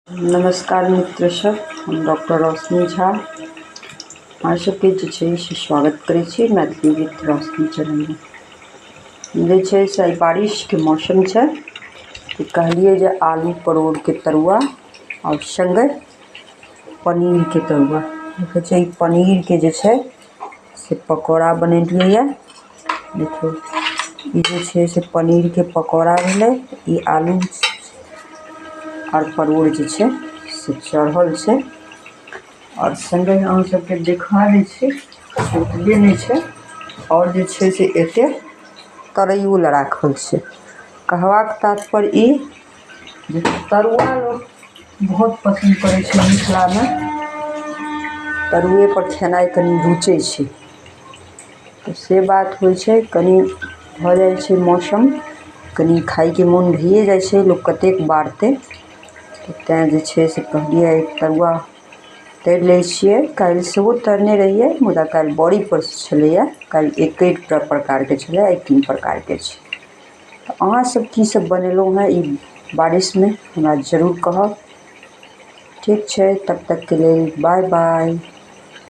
नमस्कार मित्र सब, हम डॉक्टर रोशनी झा अहाँ सबके जे छै से स्वागत करै छी मैथिली विथ रोशनी चैनलमे। जे छै से आइ बारिशके मौसम छै तऽ कहलियै जे आलू परोड़के तरुआ आओर सङ्गे पनीरके तरुआ। देखै छै ई पनीरके जे छै से पकौड़ा बनेलियै। देखियौ, ई जे छै से पनीरके पकौड़ा भेलै। ई आलू आओर परोड़ जे छै से चढ़ल छै। आओर सङ्गे अहाँ सबके देखा दै छी, ओतबे नहि छै, आओर जे छै से एते तरैयो लए राखल छै। कहबाक तात्पर्य ई जे तरुआ लोक बहुत पसन्द करै छै। मिथिलामे तरुएपर खेनाइ कनि रुचै छै, तऽ से बात होइ छै। कनि भऽ जाइ छै मौसम, कनि खाइके मोन भइए जाइ छै, लोक कतेक बारतै? तऽ तैँ जे छै से कहलियै तरुआ तरि लै छियै। काल्हि सेहो तरने रहियै, मुदा काल्हि बड़ी पर छलैए। काल्हि एकेटा प्रकारके छलै, आइ तीन प्रकारके छै। तऽ अहाँसभ की सब बनेलहुँ हेँ ई बारिशमे, हमरा जरूर कहब। ठीक छै, तब तकके लेल बाय बाय।